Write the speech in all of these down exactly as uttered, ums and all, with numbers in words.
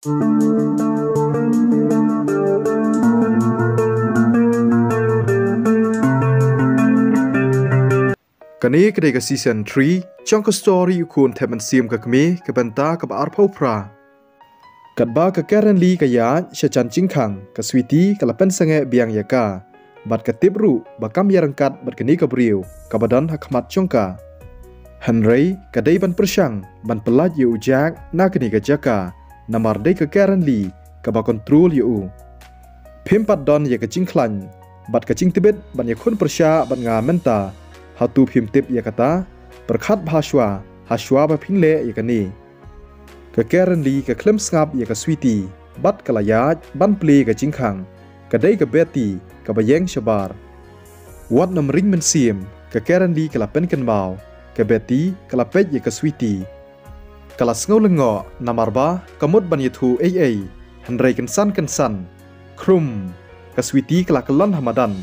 Kane ka dei ka season three jong ka story U Khun Thep Mynsiem ka Kmie ka bynta kaba arphew phra. Katba ka Karen Lee ka ïaid sha jan jingkhang, ka Sweety ka la pynsangeh biang ïa ka bad ka tip ruh ba kam ïaryngkat bad kane ka briew kaba don ha khmat jong ka. Hynrei ka dei ban pyrshang ban pyllait ïa u Jack na kane ka jaka, namar dei ka Karen Lee kaba kontrol ïa u. Phim pat don ïa ka jingkhlaiñ bad ka jingtbit ban ïakhun pyrshah bad nga mynta. Hato phim tip ïa kata? Pyrkhat bha shuwa ha shuwa ba phin leh ïa kane. Ka Karen Lee ka khlem sngap ïa ka Sweety bad ka la ïaid ban plie ka jingkhang. Ka dei ka Betty kaba ïeng shabar. Wat nym ring mynsiem, ka Karen Lee ka la pynkynmaw. Ka Betty ka la peit ïa ka Sweety. Ka la sngew lyngngoh namar ba ka mut ban ïathuh ei ei, hynrei kynsan kynsan, khrum, ka Sweety ka la kyllon ha madan.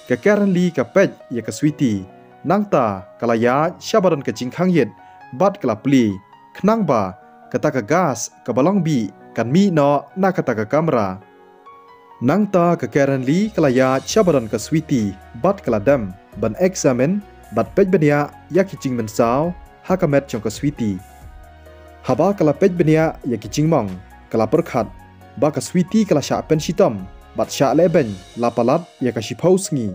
Ka Karen Lee ka peit ïa ka Sweety. Nangta ka la ïaid sha ba don ka jingkhang ïit bad ka la plie, khnang ba kata ka gas kaba long bih kan mih noh na kata ka kamra. Nangta ka Karen Lee ka la ïaid sha ba don ka Sweety bad ka la dem ban examine bad peit bniah ïa ki jingmynsaw ha ka met jong ka Sweety. Haba ka la peit bniah ïa ki jingmong, ka la pyrkhat ba ka Sweety ka la shah pynshitom bad shah lehbeiñ la palat ïa ka shiphew sngi.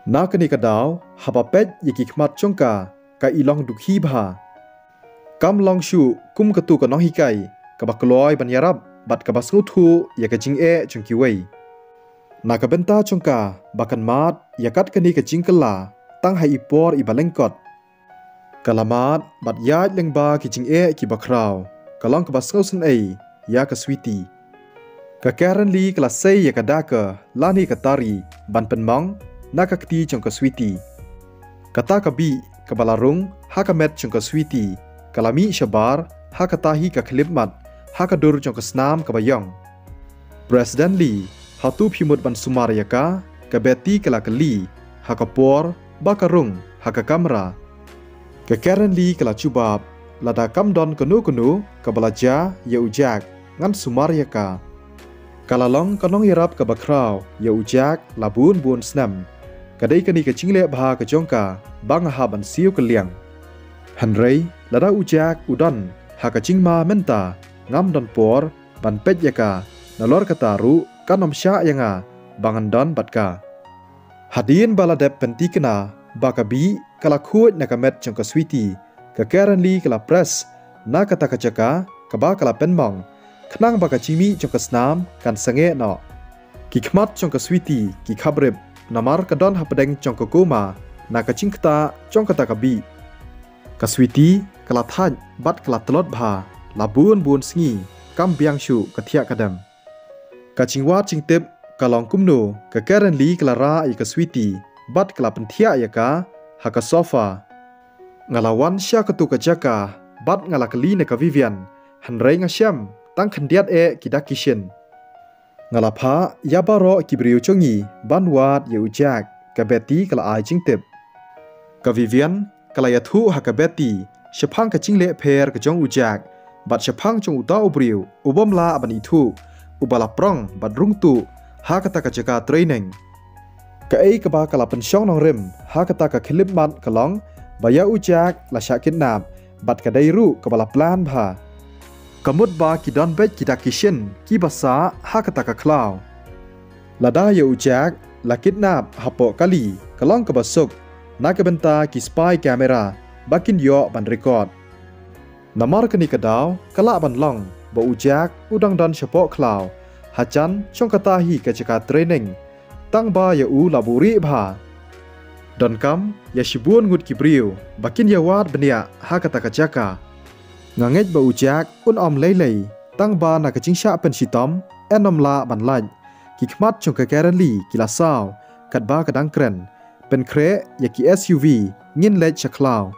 Na kane ka daw, haba peit ïa ki khmat jong ka, ka i long dukhi bha. Kam long shuh kum katu ka nonghikai kaba kloi ban ïarap bad kaba sngewthuh ïa ka jingeh jong kiwei. Na ka bynta jong ka ba kan mad ïa kat kane ka jingkylla tang ha i por iba lyngkot. Ka la mad bad ïaid lyngba ki jingeh kiba khraw, ka long kaba sngewsynei ïa ka Sweety. Ka Karen Lee ka la sei ïa ka daka lane ka tari ban pynmong na ka kti jong ka Sweety. Kata ka bih kaba la rung ha ka met jong ka Sweety ka la mih shabar ha kata hi ka khyllipmat ha ka dur jong ka snam kaba ïong. President Lee, hato phi mut ban sumar ïa ka? Ka Betty ka la kylli ha ka por ba ka rung ha ka kamra. Ka Karen Lee ka la jubab, lada kam don kano kano kaba la jia ïa u Jack, ngan sumar ïa ka. Ka la long ka nongïarap kaba khraw ïa u Jack la bun bun snem. Ka dei kane ka jingleh bha ka jong ka ba nga hap ban siew kylliang. Hynrei lada u Jack u don ha ka jingma mynta, ngam don por ban peit ïa ka, nalor kata ruh kan ym shah ïa nga ba ngan don bad ka. Hadien ba la dep pynthikna ba ka bih ka la khuid na ka met jong ka Sweety, ka Karen Lee ka la press na kata ka jaka kaba ka la pynmong, khnang ba ka jingmih jong ka snam kan sangeh noh. Ki khmat jong ka Sweety ki khaprip namar ka don hapdeng jong ka coma na ka jingktah jong kata ka bih. Ka Sweety ka la thait bad ka la tlot bha la bun bun sngi, kam biang shuh ka thiah ka dem. Ka jingwad jingtip ka long kumno ka Karen Lee ka la rah ïa ka Sweety bad ka la pynthiah ïa ka ha ka sofa. Nga la wan sha katu ka jaka bad nga la kylli na ka Vivian, hynrei nga shem tang khyndiat eh ki dak ki shin. Nga la phah ïa baroh ki briew jong ngi ban wad ïa u Jack, ka Betty ka la ai jingtip. Ka Vivian ka la ïathuh ha ka Betty shaphang ka jingleh pher ka jong u Jack bad shaphang jong uta u briew u bym lah ban ithuh, uba la prong bad rung tuh ha kata ka jaka training. Kaei kaba ka la pynshong nongrim ha kata ka khyllipmat ka long ba ïa u Jack la shah kidnap bad ka dei ruh kaba la plan bha. Ka mut ba ki don beit ki dak ki shin kiba sah ha kata ka khlaw. Lada ïa u Jack la kidnap hapoh kali ka long kaba suk na ka bynta ki spy camera ba kin ïoh ban record. Namar kane ka daw ka lah ban long ba u Jack u dang don shapoh khlaw hajan jong kata hi ka jaka training, tang ba ïa u la buhrieh bha. Donkam ïa shibun ngut ki briew ba kin ïa wad bniah ha kata ka jaka. Nga ngeit ba u Jack un ym lei lei, tang ba na ka jingshah pynshitom yn ym lah ban lait. Ki khmat jong ka Karen Lee ki la saw katba ka dang kren. Pynkhreh ïa ki S U V, ngin leit sha khlaw.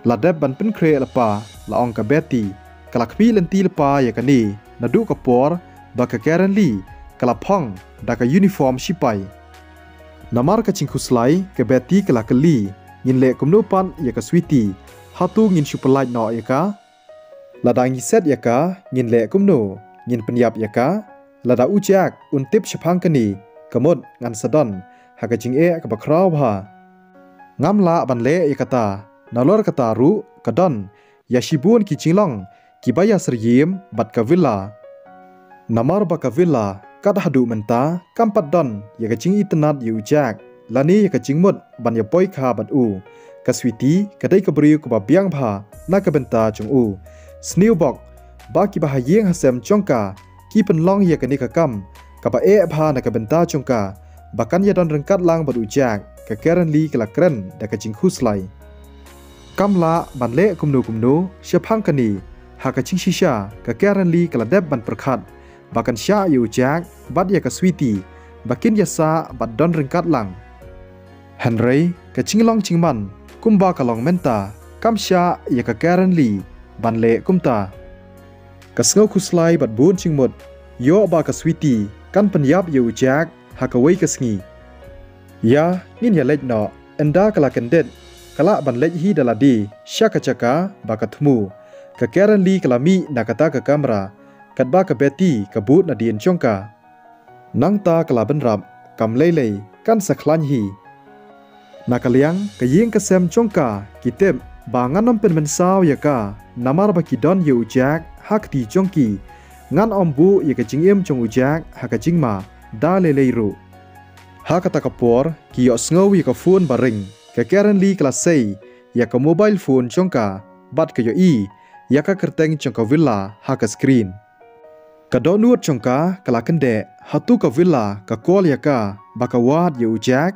La dep ban pynkhreh lypa, la ong ka Betty, ka la khmih lynti lypa ïa kane naduh ka por ba ka Karen Lee ka la phong da ka uniform shipai. Namar ka jingkhuslai, ka Betty ka la kylli, ngin leh kumno pat ïa ka Sweety, hato ngin shu pyllait noh ïa ka? Lada ngi set ïa ka, ngin leh kumno? Ngin pynïap ïa ka? Lada u Jack un tip shaphang kane, ka mut ngan sa don ha ka jingeh kaba khraw bha. Ngam lah ban leh ïa kata, nalor kata ruh ka don ïa shibun ki jinglong kiba ïasyriem bad ka Villa. Namar ba ka Villa kat haduh mynta kam pat don ïa ka jingitynnad ïa u Jack lane ïa ka jingmut ban ïa poi kha bad u. Ka Sweety ka dei ka briew kaba biang bha na ka bynta jong u. Sniew bok ba kiba ha ïing ha sem jong ka ki pynlong ïa kane ka kam kaba eh bha na ka bynta jong ka ba kan ïa don ryngkat lang bad u Jack. Ka Karen Lee ka la kren da ka jingkhuslai. Kam lah ban leh kumno kumno shaphang kane. Ha ka jingshisha ka Karen Lee ka la dep ban pyrkhat ba kan shah ïa u Jack bad ïa ka Sweety ba kin ïa sah bad don ryngkat lang. Hynrei ka jinglong jingman kumba ka long mynta kam shah ïa ka Karen Lee ban leh kumta. Ka sngew khuslai bad bun jingmut ïoh ba ka Sweety kan pynïap ïa u Jack ha kawei ka sngi. Ïa, ngin ïa leit noh, ynda ka la kyndit ka lah ban leit hi da lade sha ka jaka ba ka thmu. Ka Karen Lee ka la mih na kata ka kamra katba ka Betty ka bud nadien jong ka. Nangta ka la bynrap, kam lei lei kan sa khlaiñ hi. Na ka liang ka ïing ka sem jong ka ki tip ba ngan ym pynmynsaw ïa ka namar ba ki don ïa u Jack ha kti jong ki. Ngan ym buh ïa ka jingim jong u Jack ha ka jingma da lei lei ruh. Ha kata ka por ki ïohsngew ïa ka phone ba ring. Ka Karen Lee ka la sei ïa ka mobile phone jong ka bad ka ïohi ïa ka kyrteng jong ka Villa ha ka screen. Ka dohnud jong ka ka la kyndeh, hato ka Villa ka call ïa ka ba ka wad ïa u Jack?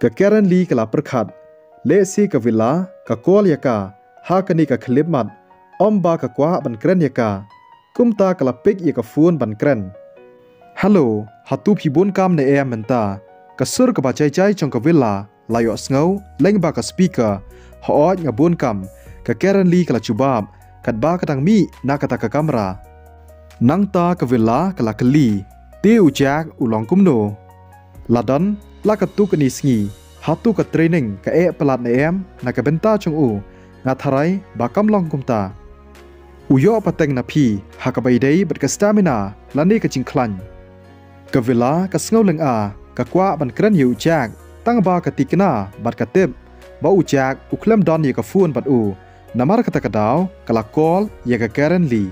Ka Karen Lee ka la pyrkhat, lehse ka Villa ka call ïa ka ha kane ka khyllipmat, ym ba ka kwah ban kren ïa ka. Kumta ka la pick ïa ka phone ban kren. Hello, hato phi bun kam ne em mynta? Ka sur kaba jai jai jong ka Villa la ïohsngew lyngba ka speaker. Hooid nga bun kam, ka Karen Lee ka la jubab katba ka dang mih na kata ka kamra. Nangta ka Villa ka la kylli, te u Jack u long kumno? La don la katto katne sngi, hato ka training ka eh palat ne em na ka bynta jong u? Nga tharai ba kam long kumta. U ïoh pateng na phi ha kaba ïadei bad ka stamina lane ka jingkhlaiñ. Ka Villa ka sngew lynga, ka kwah ban kren ïa u Jack tang ba ka tikna bad ka tip ba u Jack u khlem don ïa ka phone bad u. Namar kata ka daw ka la call ïa ka Karen Lee.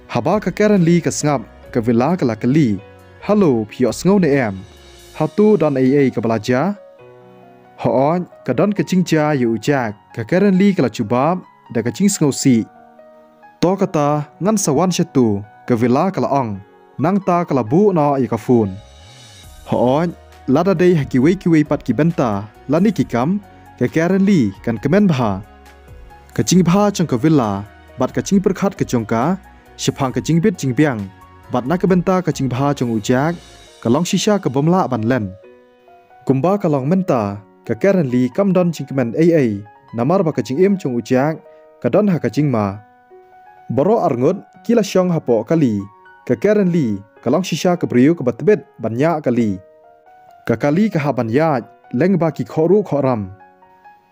Haba ka Karen Lee ka sngap, ka Villa ka la kylli, hello, phi ïohsngew ne em? Hato don ei ei kaba la jia? Hooid, ka don ka jingjia ïa u Jack, ka Karen Lee ka la jubab da ka jingsngewsih. To kata ngan sa wan shatu, ka Villa ka la ong. Nangta ka la buh noh ïa ka phone. Hooid, lada dei ha kiwei kiwei pat ki bynta lane ki kam, ka Karen Lee kan kmen bha. Ka jingbha jong ka Villa bad ka jingpyrkhat ka jong ka shaphang ka jingbit jingbiang bad na ka bynta ka jingbha jong u Jack ka long shisha ka bym lah ban len. Kumba ka long mynta, ka Karen Lee kam don jingkmen ei ei namar ba ka jingim jong u Jack ka don ha ka jingma. Baroh arngut ki la shong hapoh kali. Ka Karen Lee ka long shisha ka briew kaba tbit ban ñiah kali. Ka kali ka hap ban ïaid lyngba ki khohruh khohram.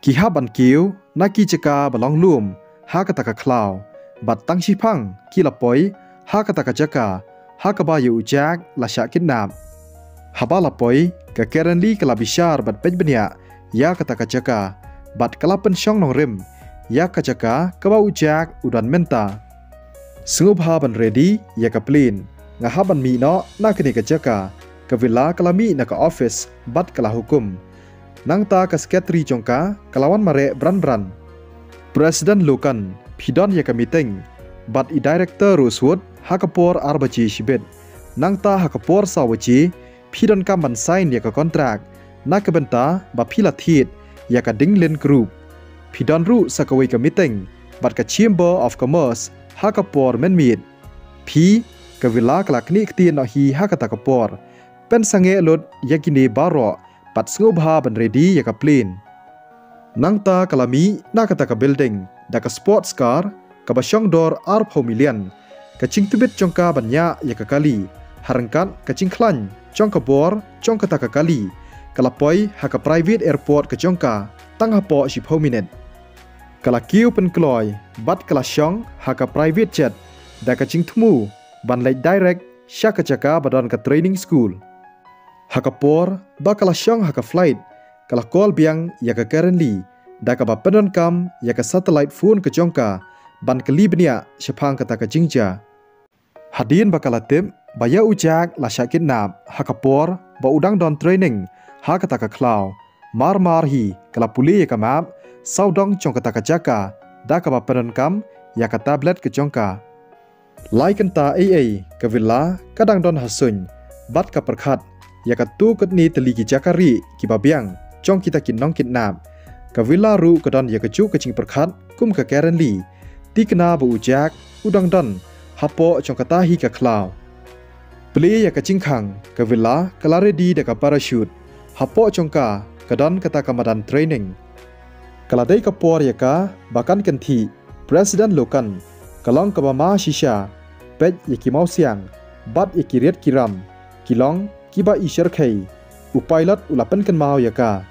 Ki hap ban kiew na ki jaka ba long lum ha kata ka khlaw. Bad tang shiphang ki la poi ha kata ka jaka ha kaba ïa u Jack la shah kidnap. Haba la poi, ka Karen Lee ka la bishar bad peit bniah ïa kata ka jaka bad ka la pynshong nongrim ïa ka jaka kaba u Jack u don mynta. Sngewbha ban ready ïa ka plane, nga hap ban mih noh na kane ka jaka. Ka Villa ka la mih na ka office bad ka la hukum. Nangta ka secretary jong ka ka la wan mareh bran bran. President Logan, phi don ïa ka meeting bad i director Rosewood ha ka por ar baje shibit. Nangta ha ka por saw baje phi donkam ban sign ïa ka contract na ka bynta ba phi la thied ïa ka Dinglin Group. Phi don ruh sa kawei ka meeting bad ka Chamber of Commerce ha ka por mynmiet. Phi, ka Villa ka la knieh ktien noh hi ha kata ka por. Pynsangeh lut ïa kine baroh bad sngewbha ban ready ïa ka plane. Nangta ka la mih na kata ka building da ka sports car kaba shong dor arphew million. Ka jingtbit jong ka ban ñiah ïa ka kali, ha ryngkat ka jingkhlaiñ jong ka bor jong kata ka kali, ka la poi ha ka private airport ka jong ka tang hapoh shiphew minit. Ka la kiew pynkloi bad ka la shong ha ka private jet da ka jingthmu ban leit direct sha ka jaka ba don ka training school. Ha ka por ba ka la shong ha ka flight, ka la call biang ïa ka Karen Lee da kaba pyndonkam ïa ka satellite phone ka jong ka ban kylli bniah shaphang kata ka jingjia. Hadien ba ka la tip ba ïa u Jack la shah kidnap ha ka por ba u dang don training ha kata ka khlaw, mar mar hi ka la pule ïa ka map sawdong jong kata ka jaka da kaba pyndonkam ïa ka tablet ka jong ka. Lai kynta ei ei ka Villa ka dang don ha suiñ bad ka pyrkhat ïa katto katne tylli ki jaka rieh kiba biang jong kita ki nongkidnap. Ka Villa ruh ka don ïa kajuh ka jingpyrkhat kum ka Karen Lee, thikna ba u Jack u dang don hapoh jong kata hi ka khlaw. Plie ïa ka jingkhang, ka Villa ka la ready da ka parachute. Hapoh jong ka ka don kata ka madan training. Ka la dei ka por ïa ka ba kan kynthih. President Logan ka long kaba ma shisha. Peit ïa ki mawsiang bad ïa ki riat ki ram, ki long kiba i syrkhei. U pilot u la pynkynmaw ïa ka.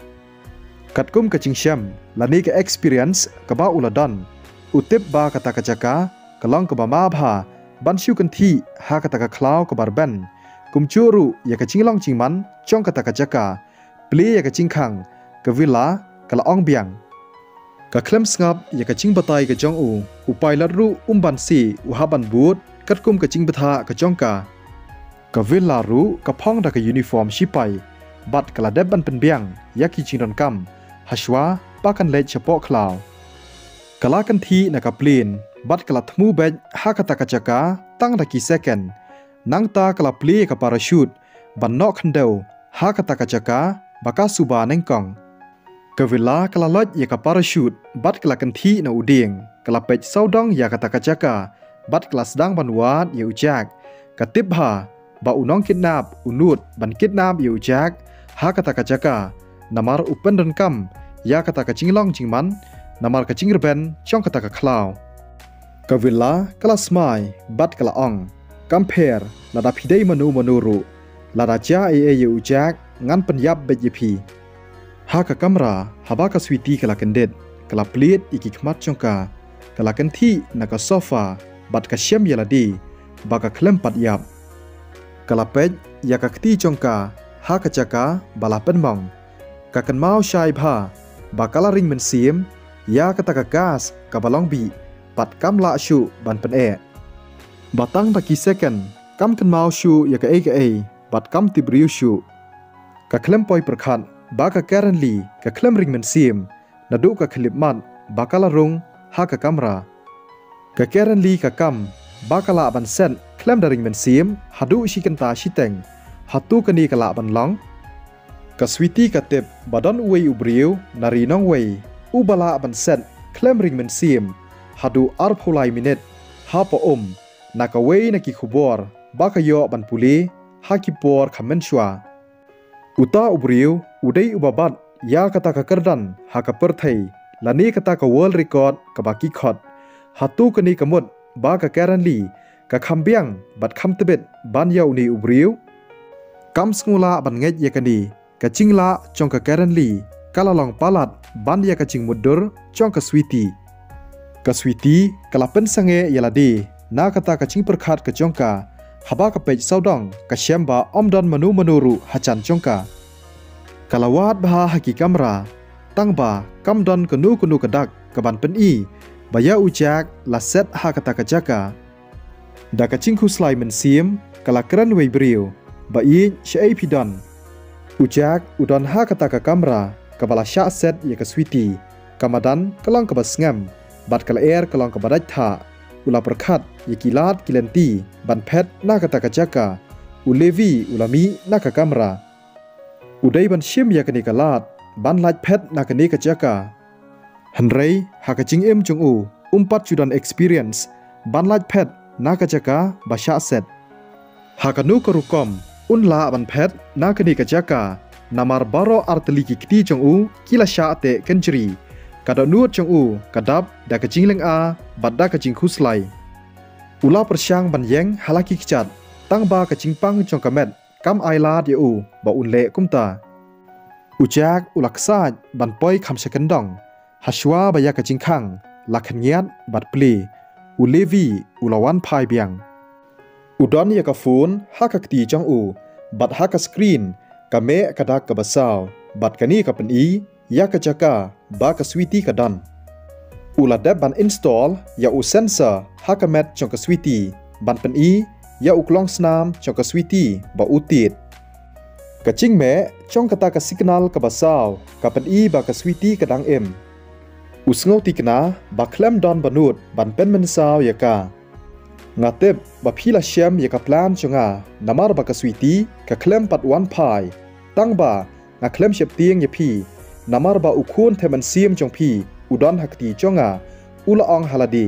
Katkum ka jingshem lane ka experience kaba u la don, u tip ba kata ka jaka ka long kaba ma bha ban shu kynthih ha kata ka khlaw kaba rben. Kumjuh ruh ïa ka jinglong jingman jong kata ka jaka. Plie ïa ka jingkhang, ka Villa ka la ong biang. Ka khlem sngap ïa ka jingbatai ka jong u, u pilot ruh um banse u hap ban bud katkum ka jingbthah ka jong ka. Ka Villa ruh ka phong da ka uniform shipai bad ka la dep ban pynbiang ïa ki jingdonkam hashwa ba kan leit shapoh khlaw. Ka la kynthih na ka plane bad ka la thmu beit ha kata ka jaka tang da ki second. Nangta ka la plie ïa ka parachute ban noh khyndew ha kata ka jaka ba ka suba nyngkong. Ka Villa ka la loit ïa ka parachute bad ka la kynthih na u dieng, ka la peit sawdong ïa kata ka jaka bad ka la sdang ban wad ïa u Jack. Ka tip bha ba u nongkidnap u nud ban kidnap ïa u Jack ha kata ka jaka, namar u pyndonkam ïa kata ka jinglong jingman namar ka jingrben jong kata ka khlaw. Ka Villa ka la smai bad ka la ong, kam pher, lada phi dei mano mano ruh, lada jia ei ei ïa u Jack ngan pynïap beit ïa phi. Ha ka kamra, haba ka Sweety ka la kyndit, ka la plied ïa ki khmat jong ka, ka la kynthih na ka sofa bad ka shem ïa lade ba ka khlem pat ïap. Ka la peit ïa ka kti jong ka ha ka jaka ba la pynmong. Ka kynmaw shai bha ba ka la ring mynsiem ïa kata ka gas kaba long bih bad kam lah shuh ban pyneh. Ba tang da ki second kam kynmaw shuh ïa kaei kaei bad kam tip briew shuh. Ka khlem poi pyrkhat ba ka Karen Lee ka khlem ring mynsiem naduh ka khyllipmat ba ka la rung ha ka kamra. Ka Karen Lee ka kam ba ka lah ban set khlem da ring mynsiem haduh shi kynta shiteng. Hato kane ka lah ban long? Ka Sweety ka tip ba don uwei u briew na ri nongwei uba lah ban set khlem ring mynsiem haduh arphew lai minit hapoh um na kawei na ki khubor ba ka ïoh ban pule ha ki por khamen shuwa. Uta u briew u dei uba bat ïa kata ka kyrdan ha ka pyrthei lane kata ka world record kaba ki khot. Hato kane ka mut ba ka Karen Lee ka kham biang bad kham tbit ban ïa une u briew? Kam sngewlah ban ngeit ïa kane, ka jinglah jong ka Karen Lee ka la long palat ban ïa ka jingmutdur jong ka Sweety. Ka Sweety ka la pynsangeh ïa lade na kata ka jingpyrkhat ka jong ka, haba ka peit sawdong ka shem ba ym don mano mano ruh hajan jong ka. Ka la wad bha ha ki kamra, tang ba kam don kano kano ka dak kaban pyni ba ïa u Jack la set ha kata ka jaka. Da ka jingkhuslai mynsiem ka la kren wei briew, ba ïeit shaei phi don. U Jack u don ha kata ka kamra kaba la shah set ïa ka Sweety. Ka madan ka long kaba sngem bad ka lyer ka long kaba dait thah. U la pyrkhat ïa ki lad ki lynti ban phet na kata ka jaka. U Levi u la mih na ka kamra. U dei ban shim ïa kane ka lad ban lait phet na kane ka jaka. Hynrei ha ka jingim jong u, um pat ju don experience ban lait phet na ka jaka ba shah set. Ha kano ka rukom un lah ban phet na kane ka jaka, namar baroh artylli ki kti jong u ki la shah teh kynjri. Ka dohnud jong u ka dap da ka jinglynga bad da ka jingkhuslai. U la pyrshang ban ïeng ha la ki kjat, tang ba ka jingpang jong ka met kam ai lad ïa u ba un leh kumta. U Jack u la ksaid ban poi kham sha kyndong. Hashwa ba ïa ka jingkhang la khynñiat bad plie, u Levi u la wan phai biang. U don ïa ka phone ha ka kti jong u, bad ha ka screen ka meh ka dak kaba saw, bad kane ka pyni ïa ka jaka ba ka Sweety ka don. U la dep ban install ïa u sensor ha ka met jong ka Sweety ban pyni ïa u klongsnam jong ka Sweety ba u tied. Ka jingmeh jong kata ka signal kaba saw ka pyni ba ka Sweety ka dang im. U sngew thikna ba khlem don ba nud ban pynmynsaw ïa ka. Nga tip ba phi la shem ïa ka plan jong nga, namar ba ka Sweety ka khlem pat wan phai. Tang ba nga khlem sheptieng ïa phi, namar ba u khun thep mynsiem jong phi u don ha kti jong nga, u la ong ha lade.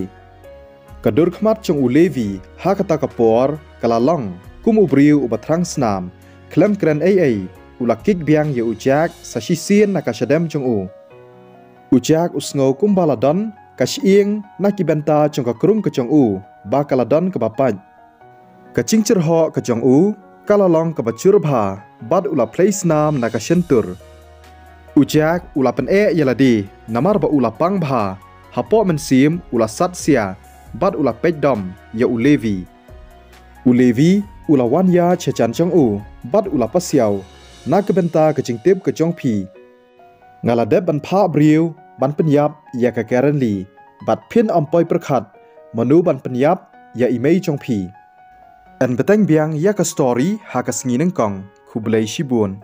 Ka dur khmat jong u Levi ha kata ka por ka la long kum u briew uba thrang snam, khlem kren ei ei, u la kik biang ïa u Jack sa shisien na ka shadem jong u. U Jack u sngew kumba la don ka shyieng na ki bynta jong ka krung ka jong u, ba ka la don kaba pait. Ka jingjyrhoh ka jong u ka la long kaba jur bha, bad u la plie snam na ka shyntur. U Jack u la pyneh ïa lade, namar ba u la pang bha, hapoh mynsiem u la sat sia, bad u la peit dom ïa u Levi. U Levi u la wan ïaid sha jan jong u, bad u la pasiaw, na ka bynta ka jingtip ka jong phi. Nga la dep ban phah briew ban pynïap ïa ka Karen Lee, bad phin ym poi pyrkhat mano ban pynïap ïa i mei jong phi. Yn bteng biang ïa ka story ha ka sngi nyngkong, khublei shibun.